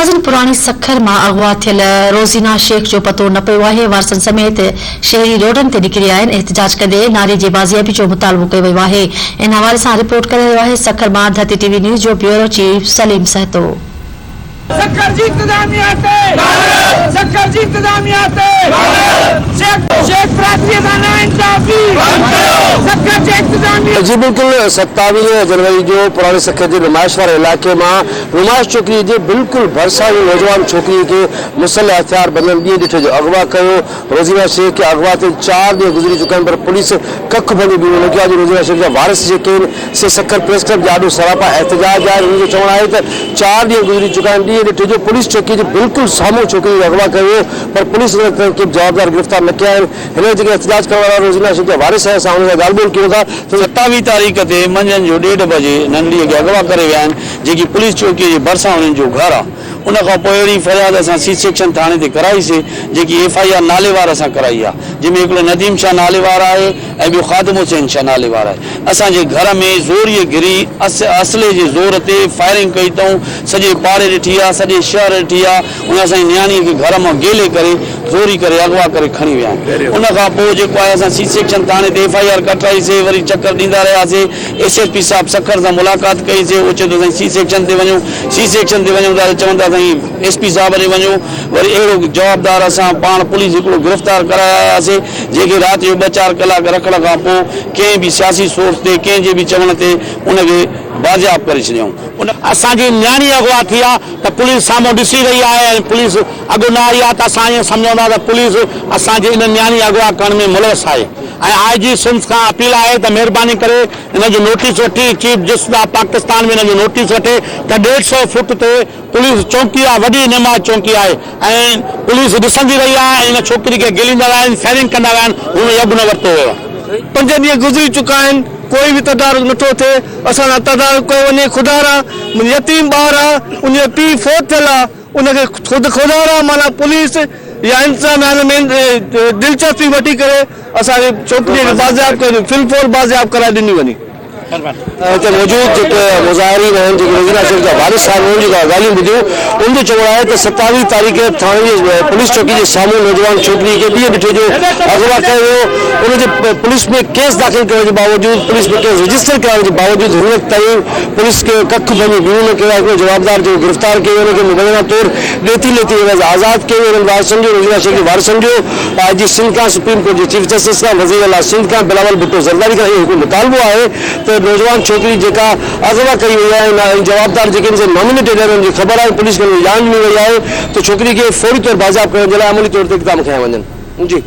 ناظرين پراڻي سکر مان اغوا ٿيل روزينا شيخ جو پتو نه پيو آهي، وارثن سميت شهري روڊن تي نڪري آيا آهن، احتجاج ڪندي ناري جي بازيابي جو مطالبو ڪيو ويو آهي، ان حوالي سان رپورٽ ڪري رهيو آهي سکر مان ڌرتي ٽي وي نيوز جو بيورو چيف سليم سهتو. سکر جي انتظاميا تي لعنت سکر جي انتظاميا تي لعنت شيخ شيخ برادري سان ناانصافي بند ڪيو سکر جي انتظاميا. جي بلڪل 27 جنوري جو پراڻي سکر جي نمائش واري علائقي مان نمائش ڇوڪري جي بلڪل ڀرسان ئي نوجوان ڇوڪري کي مسلح هٿيار بندن ڏينهن ڏٺي جو اغوا ڪيو روزينا شيخ کي اغوا ٿئي چار ڏينهن گذري چڪا آهن پر پوليس ڪک ڀڃي ٻيڻو نه ڪيو آهي جو روزينا شيخ جا وارث جيڪي آهن سي سکر پريس ڪلب جي آڏو سراپا احتجاج آهن انهن جو چوڻ آهي ته چار ڏينهن گذري چڪا آهن ڏينهن ڏٺي جو پوليس چوڪي جي بلڪل سامهون ڇوڪري کي اغوا ڪيو ويو پر پوليس هن تائين ڪي به جوابدار گرفتار نه ڪيا آهن هن وقت جيڪي احتجاج ڪرڻ وارا روزينا شيخ جا وارث آهن اسان انهن سان ڳالهه ٻولهه ڪيون ٿا ته 27 تاريخ تي منجهند جو ڏيڍ بجي ننڍڙيء کي اغوا ڪري ويا آهن جيڪي پوليس چوڪيء جي ڀرسان انهن جو گهر آهي. ان کان پوء اهڙي فرياد اسان سي سيڪشن ٿاڻي تي ڪرائي سي جيڪي ايف I R نالي وار اسان ڪرائي آ جنهن ۾ هڪڙو نديم شاهه نالي وار آهي ۽ ٻيو خادم حسين شاهه نالي وار آهي اسان جي گهر ۾ زوريء گهري اسلحي جي زور تي فائرنگ ڪئي اٿئون سڄي پاڙي ڏٺي آ سڄي شهر ڏٺي آ ان اسان جي نياڻيء کي گهر مان گيلي ڪري زوري ڪري اغوا ڪري کڻي ويا آهن ان کان پوء جيڪو آهي اسان سي سيڪشن ٿاڻي تي ايف I R ڪٽرائي سي وري چڪر ڏيندا رهياسي ايس ايس پي صاحب سکر سان ملاقات ڪئي سي اهو چئي ٿو سائين سي سيڪشن تي وڃو سي سيڪشن تي وڃون ٿا ته چون ٿا سائين ايس پي صاحب ڏي وڃو وري اهڙو جوابدار اسان پاڻ پوليس هڪڙو گرفتار ڪرائي آياسي جنهن کي رات جو ٻه چار ڪلاڪ رکڻ کان پوء ڪنهن به سياسي سورس تي ڪنهن جي به چوڻ تي ان کي بازياب ڪري ڇڏيائون ان اسان جي نياڻي اغوا ٿي آ ته پوليس سامهون ڏسي رهي آهي ۽ پوليس اڳ نه آئي آ ته اسان ائين سمجهون ٿا ته پوليس اسان جي ان نياڻي اغوا ڪرڻ ۾ ملوث آهي ۽ آء جي سنڌ کان اپيل آهي ته مهرباني ڪري ان جو نوٽيس وٺي چيف جسٽس آف پاڪستان به ان جو نوٽيس وٺي ته ڏيڍ سئو فوٽ تي پوليس چونڪي آ وڏي نماز چونڪي آهي ۽ پوليس ڏسندي رهي آهي ۽ ان ڇوڪري کي گهليندا ويا آهن فائرنگ ڪندا ويا آهن هن يڳ نه ورتو ويو آهي. پنج ڏينهن گذري چڪا آهن ڪوئي به تدارڪ نٿو ٿئي اسان سان تدارڪ ڪيو وڃي خدارا منهنجو يتيم ٻار آ ان جو پيء فوت ٿيل آ ان کي خود خدارا معنيٰ پوليس يا انتظاميا ان ۾ دلچسپي وٺي ڪري اسان جي ڇوڪري کي بازياب ڪري في الفور بازياب ڪرائي ڏني وڃي. هتي موجود جيڪي مظاهرين آهن جيڪي روزينا شيخ جا وارث آهن انهن جون ڳالهيون ٻڌيون انهن جو چوڻ آهي ته 27 تاريخ ٿاڻي جي پوليس چوڪي جي سامهون نوجوان ڇوڪري کي ڏينهن ڏٺي جو اغوا ڪيو ويو ان جي پوليس ۾ ڪيس داخل ڪرڻ جي باوجود پوليس ۾ ڪيس رجسٽر ڪرائڻ جي باوجود هن وقت تائين پوليس کي ڪک ڀڃي ٻيڻو نه ڪيو آهي هڪڙو جوابدار جيڪو گرفتار ڪيو ويو ان کي مبينا طور ڏيتي ليتي عيوض آزاد ڪيو ويو انهن وارثن جو روزينا شيخ جي وارثن جو آء جي سنڌ کان سپريم ڪورٽ جي چيف جسٽس کان وزير اعليٰ سنڌ کان بلاول ڀٽو زرداري کان اهو هڪڙو مطالبو آهي ته نوجوان ڇوڪري جيڪا اغوا ڪئي وئي آهي ۽ جوابدار جيڪي ان سان نامينيٽيڊ آهن انهن جي خبر آهي پوليس کي ان جي ڄاڻ ڏني وئي آهي ته ڇوڪري کي فوري طور بازياب ڪرڻ جي لاء عملي طور تي اقدام کنيا وڃن. جي.